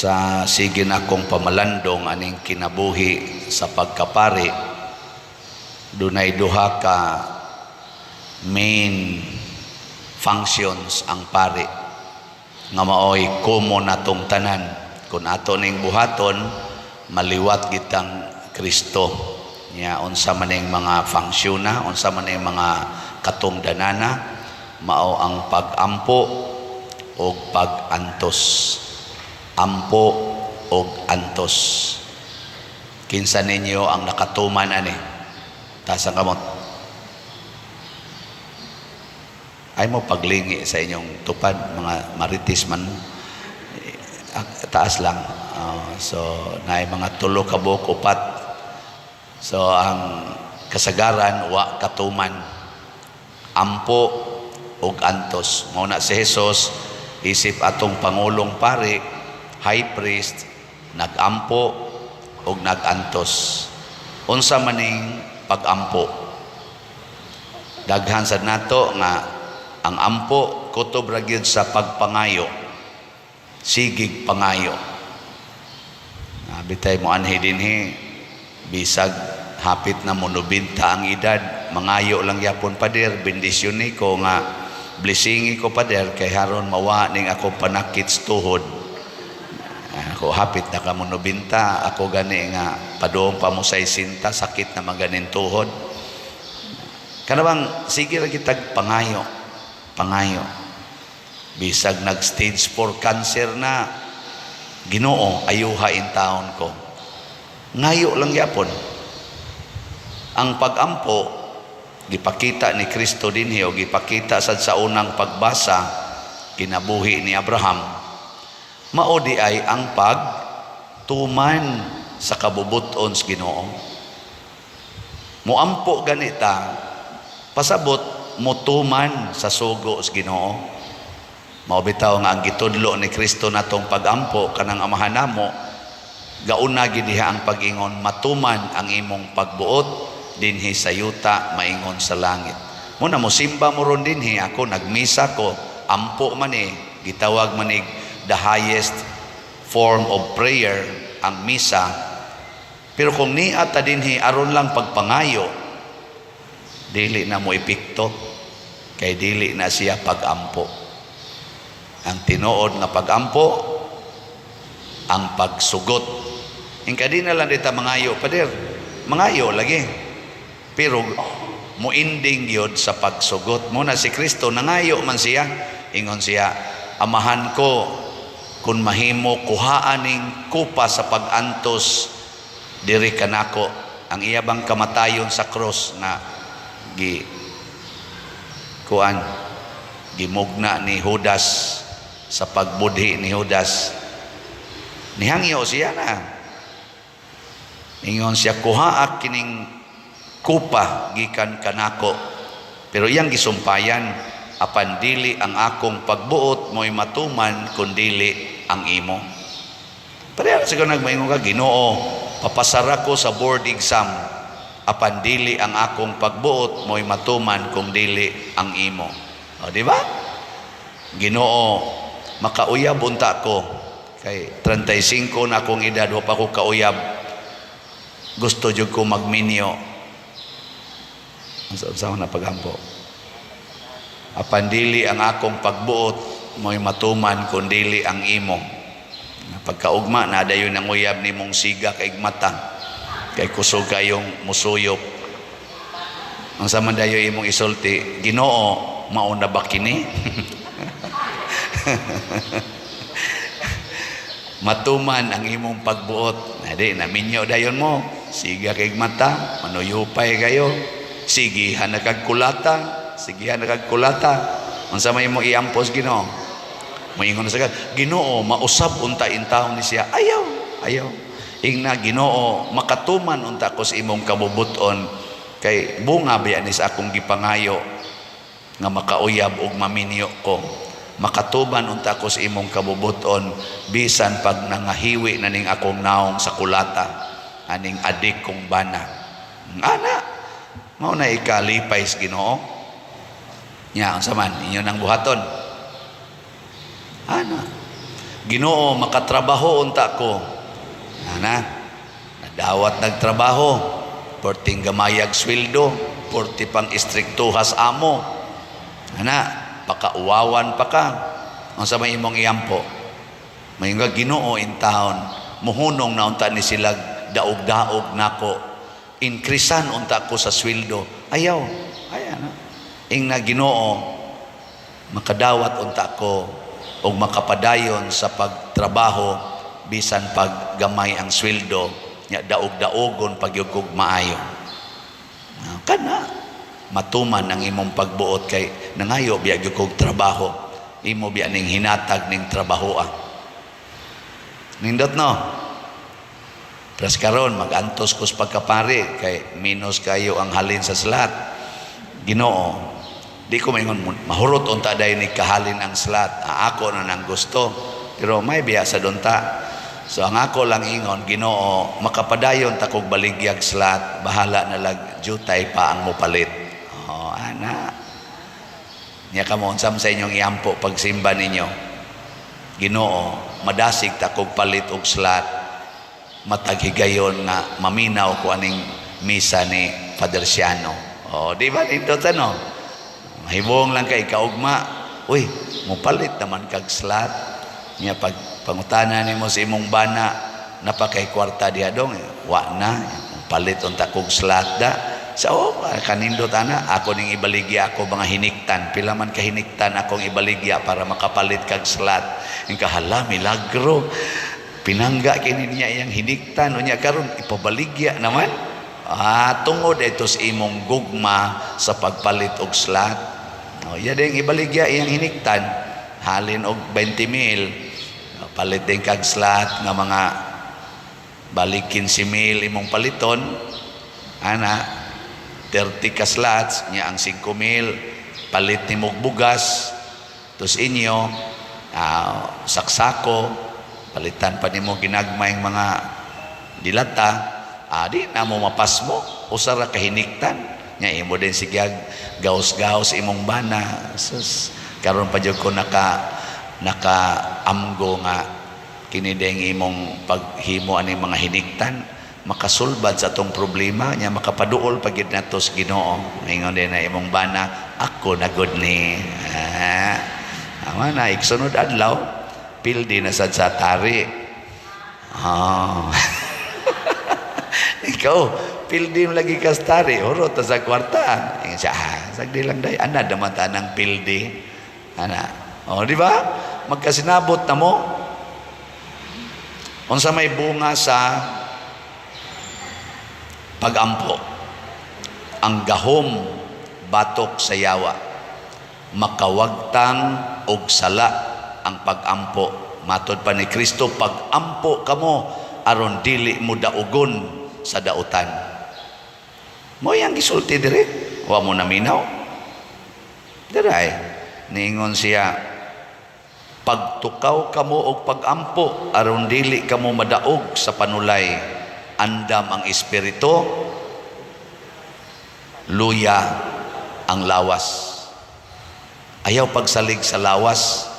Sa sige nakong pamalandong aning kinabuhi sa pagkapari, dunay duha ka main functions ang pari nga maoy common natong tanan. Kung ato ning buhaton, maliwat kitang Kristo nya. Unsa man ning mga function na, unsa man ning mga katungdanana? Mao ang pag-ampo og pag-antos. Ampo og antos. Kinsa ninyo ang nakatuman ani? Taas ang kamot. Ay mo paglingi sa inyong tupad, mga maritis man mo. Taas lang. So naay mga tulo ka buok, upat. So ang kasagaran wa katuman ampo og antos. Mao na si Jesus, isip atong pangulong pari, high priest, nagampo og nagantos. Unsa maning pagampo? Daghan sad nato nga ang ampo kutob ra gyud sa pagpangayo, sigig pangayo. Bitay mo anhi dinhi, bisag hapit na monobenta ang edad, mangayo lang yapon, "Pader, bendisyon ni ko nga blessingi ko, pader, kay haron mawa ning akong panakit sa tuhod. Ako hapit na ka monobenta, ako gani nga padung pa mo sa isinta, sakit na maganin tuhod." Kanabang sige ra kitag pangayo, pangayo. Bisag nag stage 4 cancer na, "Ginoo, ayuha in taon ko." Ngayo lang yapon. Ang pagampo gipakita ni Kristo dinhi o gipakita sad sa unang pagbasa, kinabuhi ni Abraham. Mao di ay ang pagtuman sa kabubuton sa Ginoo. Muampo ganita, pasabot mutuman sa sugo sa Ginoo. Mao bitaw nga ang gitudlo ni Kristo natong pagampo, kanang Amahan namo, gauna gid diha ang pag-ingon, "Matuman ang imong pagbuot dinhi sa yuta maingon sa langit." Mo na mosimba mo ron dinhi, ako nagmisa ko, ampo man eh, gitawag man ig the highest form of prayer ang misa. Pero kung niya ta dinhi aron lang pagpangayo, dili na mo epekto kay dili na siya pagampo. Ang tinuod nga pagampo, ang pagsugot. Ingka di na lang dita mangayo, "Pader," mangayo lagi. Pero muinding yun sa pagsugot. Muna si Kristo, nangayo man siya. Ingon siya, "Amahan ko, kung mahimo kuhaan ning kupa sa pag-antos diri kanako." Ang iya bang kamatayon sa cross na gi kuan, gimugna ni Judas, sa pagbudhi ni Judas, nihangyo siya na. Ingon siya, "Kuhaa kining kupa gikan kanako." Pero iyang gisumpayan, "Apan dili ang akong pagbuot mo'y matuman kundili ang imo." Pareha siguro nagmaingon ka, "Ginoo, papasara ko sa board exam." "Apan dili ang akong pagbuot mo'y matuman kung dili ang imo." O, di ba? "Ginoo, makauyab unta ko. Kay 35 na akong edad, wa pa ko kauyab. Gusto jud ko magminyo." Unsa na pagampo? "Apan dili ang akong pagbuot mo'y matuman kung dili ang imo." Pagkaugma na dayon ang uyab nimong siga kay mata. Kay kusog kayong musuyop. Ang sa man dayo imong isulti, "Ginoo, mauna ba kini?" "Matuman ang imong pagbuot." Nadi, naminyo dayon mo. Siga kay mata, manuyupay kayo. Sigihan na kag kulata, sigihan na kag kulata. Unsa may imong iampos, Ginoo? Moingon na sa Ginoo, "Mausab unta intawon ni siya." Ayaw, ayaw. Ingna, "Ginoo, makatuman unta ko sa imong kabubuton kay bunga biya ni sa akong gipangayo nga makauyab og maminyo ko. Makatuman unta ko sa imong kabubuton bisan pag nangahiwi na ning akong naong sa kulata aning adik kong bana." Ana, mao na ikalipay sa Ginoo. Nya unsa man inyo nang buhaton? Ana. Ginoo, makatrabaho unta ko. Ana, nadawat nagtrabaho, perting gamayag sweldo, perti pang istriktuhas amo. Ana, pakauwawan pa ka. Unsa may imong iampo? May nga, "Ginoo, in town, muhunong na unta ni sila daog-daog nako. Inkrisan unta ko sa sweldo." Ayaw. Ayaw na. Ingna, "Ginoo, makadawat unta ko og makapadayon sa pagtrabaho bisan pag gamay ang sweldo nya, daog-daogon pag kog maayo." Ah, kana matuman ang imong pagbuot kay nangayo biya gyud kog trabaho, imo biya ning hinatag ning trabahoa. Nindot, no? Pres karon magantos ko sa pagkapari kay minus kayo ang halin sa slot. Ginoo, di ko maingon mahurot unta dahil ni kahalin ang slot. Ah, ako na nang gusto. Pero may biya sa dunta. So ang ako lang ingon, "Ginoo, makapadayon ta kog baligyag slot, bahala na lag jutay pa ang mopalit." Oh, ana. Nya kamo, unsam sa inyong iampo pagsimba ninyo? "Ginoo, madasig ta kog palit og slot, matag higayon nga maminaw ko aning misa ni Father Siano." Oh, di ba nindot, ano? Mahibong lang kay kaugma. "Uy, mupalit naman kag slot." Nya pag pangutana nimo sa imong bana, "Napakay kwarta diha dong?" "Wa na." "Palit unta kog slot da." Sa oh, kanindot ana, ako ning ibaligya ako mga hiniktan. Pila man ka hiniktan akong ibaligya para makapalit kag slot? Ang kahala, milagro. Pinangga kini niya iyang hiniktan, unya karon ipabaligya naman. Ah, tungod ito sa imong gugma sa pagpalit og slot. Oh, iya ding ibaligya iyang hiniktan, halin og 20 mil. Palit din kag slot nga mga balik 15 mil imong paliton. Ana, 30 ka slots nya, ang 5 mil palit nimo og bugas tos inyo, saksako, palitan pa nimo ginagmayng mga dilata, di na mo mapasmo, usa ra ka hiniktan. Nya imo din sigyag gaos-gaos imong bana. Sus, karon pa jud ko naka amgo nga kini ding imong paghimo ani mga hiniktan makasulbad sa atong problema nya, makapaduol pa gid nato sa Ginoo. Ingon din na imong bana, "Ako na gud ni." Ah, ama na igsunod adlaw pildi na sad sa tari. Ah. Ikaw, pildi mo lagi ka sa tari, hurot ta sa kwarta. Ingon siya, "Ah, sagdi lang day, ana naman ta ng pildi." Ana. O, di ba? Magkasinabot na mo. Unsa may bunga sa pagampo? Ang gahom batok sa yawa. Makawagtang og sala ang pagampo. Matod pa ni Kristo, "Pagampo kamo aron dili mo daugon sa dautan." Mo yang gisulti dire, wa mo naminaw. Diray, niingon siya, "Pagtukaw kamo og pagampo aron dili kamo madaog sa panulay. Andam ang espiritu, luya ang lawas." Ayaw pagsalig sa lawas,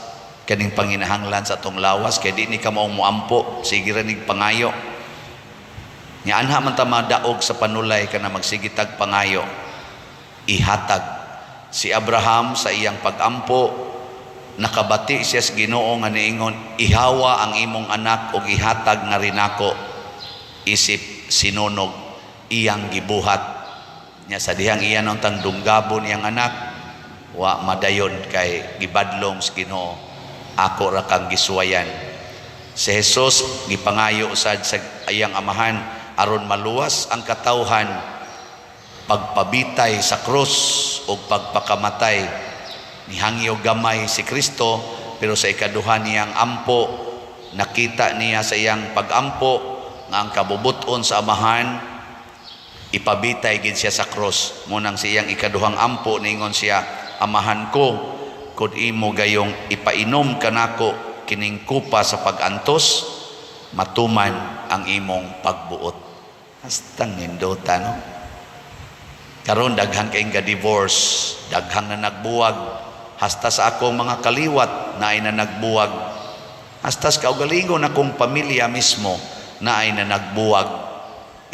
kaning panginahanglan sa atong lawas, kay di ni ka maong moampo, sige ra nig pangayo. Nya anha man ta madaog sa panulay kana magsigitag pangayo. Ihatag si Abraham sa iyang pagampo, nakabati siya sa Ginoo nga niingon, "Ihawa ang imong anak og ihatag nga rinako isip sinunog." Iyang gibuhat nya. Sa dihang iya tang dunggabon iyang anak, wa madayon kay gibadlong sa Ginoo, "Ako ra kang gisuwayan." Si Jesus gipangayo sad sa iyang Amahan aron maluwas ang katawhan pagpabitay sa krus o pagpakamatay. Nihangyo gamay si Kristo, pero sa ikaduha niyang ampo, nakita niya sa iyang pagampo nga ang kabubuton sa Amahan, ipabitay gid siya sa krus. Munang sa iyang ikaduhang ampo, ningon siya, "Amahan ko, kung imo gayong ipainom kanako kining kupa sa pagantos, matuman ang imong pagbuot." Hastang nindota, no? Karon daghan kay ga divorce, daghang na nagbuwag, hasta sa akong mga kaliwat na ay na nagbuwag. Hasta sa kaugalingon akong pamilya mismo na ay na nagbuwag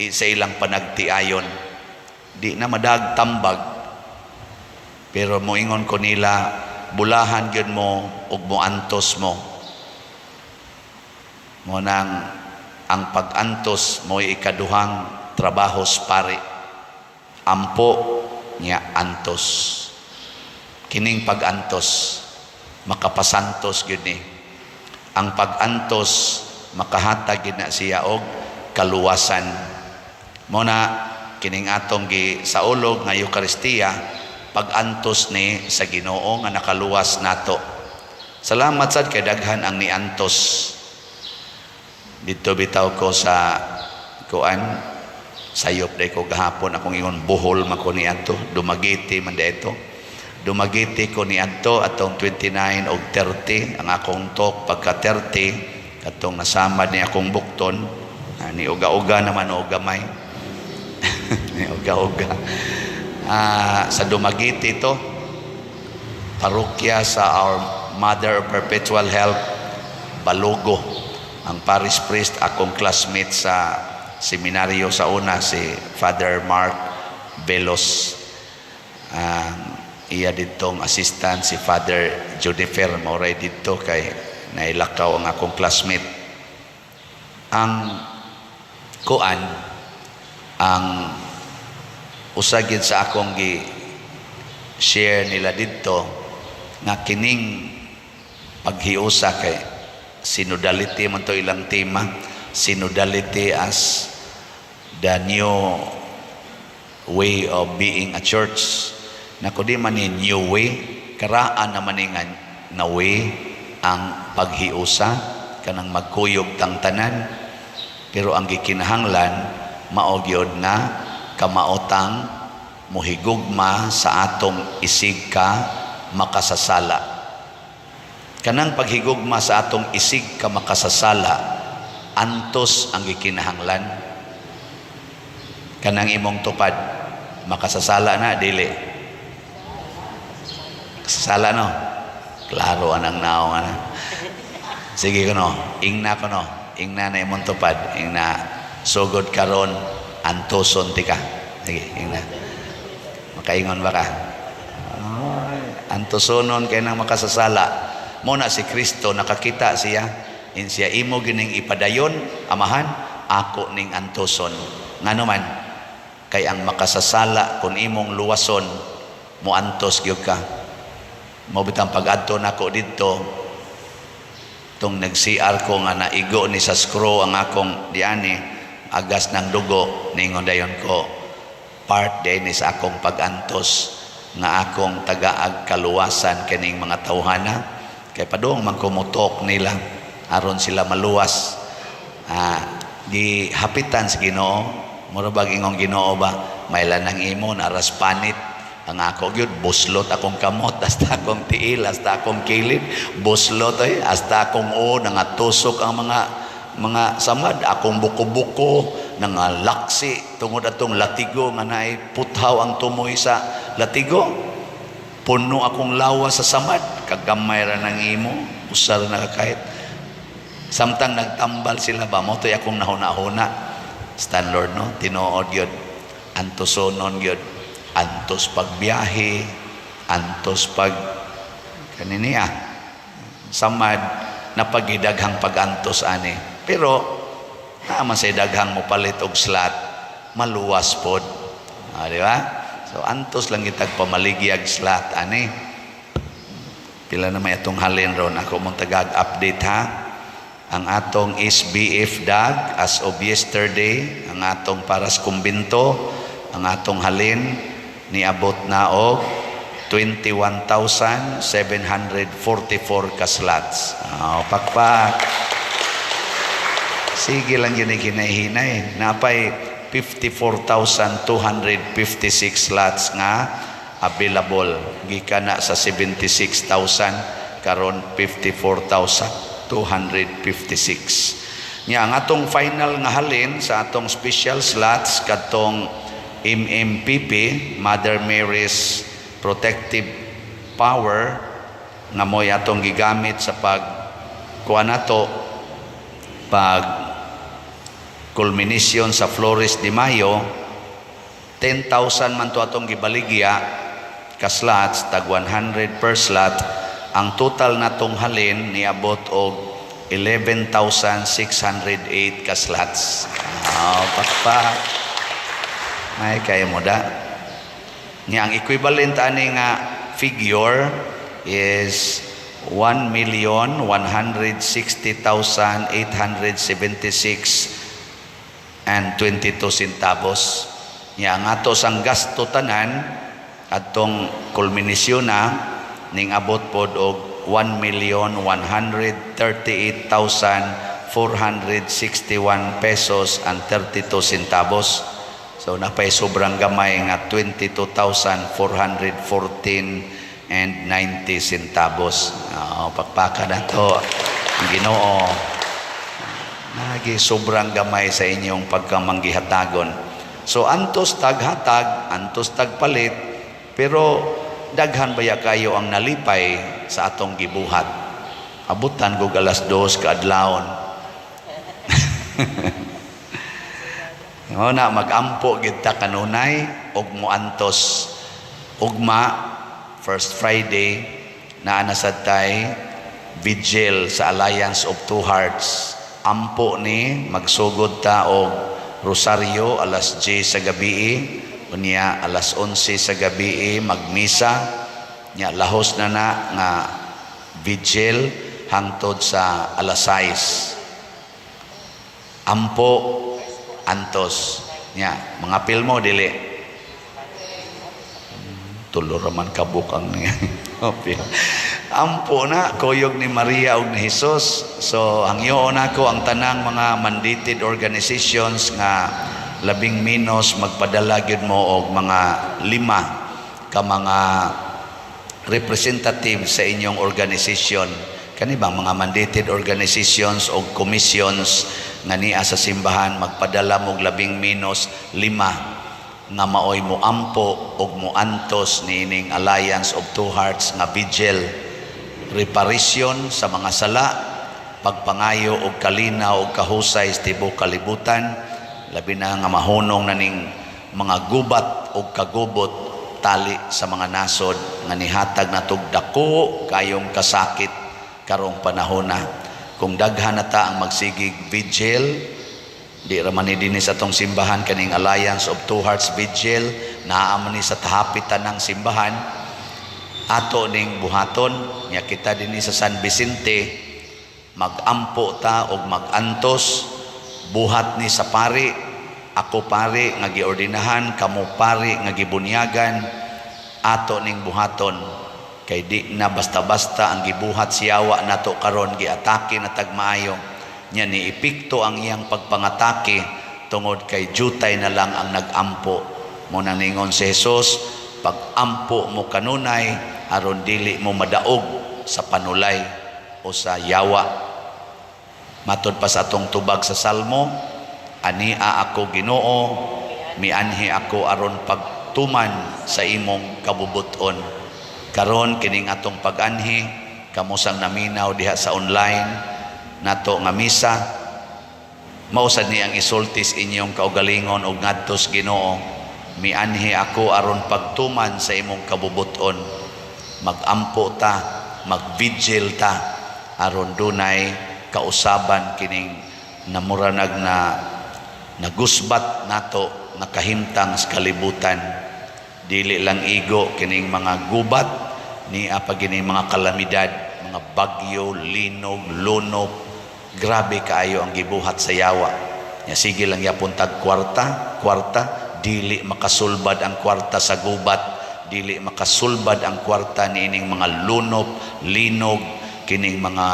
sa ilang panagtiayon. Di na madag tambag. Pero moingon ko nila, bulahan gyud mo ug moantos mo. Mo nang ang pag-antos mo'y ikaduhang trabaho sa pari. Ampo niya, antos. Kining pag-antos makapasantos gyud ni. Ang pag-antos makahatag gyud na siya og kaluwasan. Mo na kining atong gi saulog nga Eukaristiya, pag-antos ni sa Ginoo nga nakaluwas nato. Salamat sad kay daghan ang niantos. Dito bitaw ko sa kuan, sayop day ko gahapon, akong ingon Bohol man ko niadto, Dumaguete man dito. Dumaguete ko niadto atong 29 og 30 ang akong talk. Pagka 30 katong nasamad ni akong bukton, ni uga-uga naman og gamay, ni uga-uga. Sa Dumaguete to, parokya sa Our Mother of Perpetual Help, Balogo. Ang parish priest, akong classmate sa seminaryo sa una, si Father Mark Velos. Ang iya ditong assistant si Father Junifer, mauray didto kay nailakaw ang akong classmate. Ang kuan, ang usa gyud sa akong gi share nila didto nga kining paghiusa kay synodality man to ilang tema, synodality as the new way of being a church. Nako, di man ni new way, karaan naman ni nga na way ang paghiusa, kanang magkuyog tang tanan, pero ang gikinahanglan mao gyud nga kamaotang mohigugma sa atong isig ka makasasala. Kanang paghigugma sa atong isig ka makasasala, antos ang gikinahanglan. Kanang imong tupad, makasasala na, dili? Kasasala, no? Klaro anang naong ana. Sige kuno, ingna kuno, ingna na imong tupad, ingna, "Sugod karon antoson tika." Sige, ingna. Makaingon ba ka? Ay, antosonon kay nang makasasala. Mo na si Kristo nakakita siya. In siya, "Imo gining ipadayon, Amahan, ako ning antoson." Ngano man, kay ang makasasala kung imong luwason, moantos gyud ka. Mo bitang pag-adto nako didto, tong nag-CR ko nga naigo ni sa screw ang akong diani, agas ng dugo, ningon dayon ko, part din ni sa akong pag-antos nga akong tagaag kaluwasan kining mga tawhana, kay padung man kumutok nila aron sila maluwas. Gihapitan sa Ginoo, mura bag ingong Ginoo ba, "Maylan ang imo naras panit." Ang ako gyud, buslot akong kamot, hasta akong tiil, hasta akong kilid buslot ay, hasta akong o nangatusok ang mga samad, akong buko-buko nangalaksi tungod atong latigo nga naay puthaw ang tumoy sa latigo. Puno akong lawas sa samad. Kagamay ra ng imo, usa ra nakakahit. Samtang nagtambal sila ba mo to'y akong nahuna-huna, Stan Lord, no, tinuod gyud, antosonon gyud, antos pagbiyahe, antos pag kaniniya samad, napagidaghang pagantos ani. Pero naa man say daghang mo palit og slot, maluwas pod. Di ba? So antos lang kitag pamaligyag slot ani. Pila na may atong halin ron? Ako mong tagag update ha. Ang atong SBF DAG as of yesterday, ang atong para sa kumbinto, ang atong halin niabot na og 21,744 ka slots. Oh, pakpak. Sige lang yun ay hinahinay. Napay 54,256 slots nga available. Gikan na sa 76,000, karon 54,256. Nya ang atong final nga halin sa atong special slots kadtong MMPP, Mother Mary's Protective Power, nga mo'y atong gigamit sa pag kuan nato, pag culmination sa Flores de Mayo, 10,000 man to atong gibaligya ka slots, tag 100 per slot. Ang total natong halin niabot og 11,608 ka slots. Oh, pakpak. May kaya mo da. Nya ang equivalent ani nga figure is 1,160,876 and 22 centavos. Nya ang ato sang gasto tanan atong kulminasyon na ning abot pod og 1,138,461 pesos and 32 centavos. So napay sobrang gamay nga 22,414 and 90 centavos. Oh, pakpaka na to. Ang Ginoo. Nagi sobrang gamay sa inyong pagkamanggihatagon. So antos taghatag, antos tagpalit, pero daghan baya kayo ang nalipay sa atong gibuhat. Abutan kog alas 2 kaadlawon. Mao na magampo gid ta kanunay og muantos. Ugma, first Friday, naa na sad tay vigil sa Alliance of Two Hearts. Ampo ni magsugod ta og rosaryo alas 10 sa gabi, unya alas 11 sa gabi magmisa, nya lahos na na nga vigil hangtod sa alas 6. Ampo, antos. Nya mga pilmo dili tulo raman kabukang niya. Ampo na kuyog ni Maria ug ni Jesus. So hangyoon nako ang tanang mga mandated organizations nga labing menos magpadala gyud mo og mga lima ka mga representative sa inyong organization. Kani ba mga mandated organizations o commissions nga niya sa simbahan, magpadala mo og labing menos lima nga maoy moampo og moantos niining Alliance of Two Hearts nga vigil, reparation sa mga sala, pagpangayo og kalinaw og kahusay sa tibuok kalibutan, labi na nga mahunong na ning mga gubat og kagubot tali sa mga nasod nga nihatag natog dako kayong kasakit karong panahona. Kung daghan na ta ang magsigig vigil, di ra man ni dinhi sa atong simbahan kaning Alliance of Two Hearts Vigil, naa man ni sa tahapitan ng simbahan. Ato ning buhaton. Nya kita dinhi sa San Vicente, magampo ta og magantos. Buhat ni sa pari, ako pari nga giordinahan, kamo pari nga gibunyagan, ato ning buhaton kay di na basta-basta ang gibuhat siyawa nato karon. Giatake na tag maayo nya, ni epekto ang iyang pagpangatake tungod kay jutay na lang ang nagampo. Mo nang ningon si Jesus, pag-ampo mo kanunay aron dili mo madaog sa panulay o sa yawa. Matod pa sa atong tubag sa Salmo, "Ania ako, Ginoo, mianhi ako aron pagtuman sa imong kabubuton." Karon kining atong pag-anhi, kamo sang naminaw diha sa online nato nga misa, mao sad ni ang isultis inyong kaugalingon og ngadtos, "Ginoo, mianhi ako aron pagtuman sa imong kabubuton." Magampo ta, magvigil ta aron dunay kausaban kining namuranag na nagusbat nato nga kahimtang sa kalibutan. Dili lang igo kining mga gubat ni pa kining mga kalamidad, mga bagyo, linog, lunop. Grabe kaayo ang gibuhat sa yawa. Nya sige lang yapon tag kwarta kwarta, dili makasulbad ang kwarta sa gubat, dili makasulbad ang kwarta niining mga lunop, linog, kining mga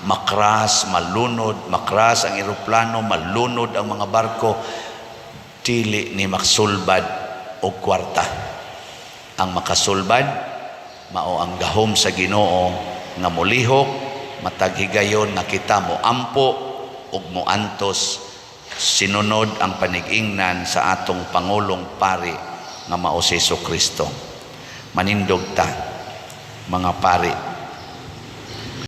makras, malunod, makras ang eroplano, malunod ang mga barko. Dili ni makasulbad og kwarta. Ang makasulbad mao ang gahom sa Ginoo nga molihok matag higayon nga kita mo ampo ug moantos sinunod ang panig-ingnan sa atong pangulong pari nga mao si Kristo. Manindog ta, mga pari.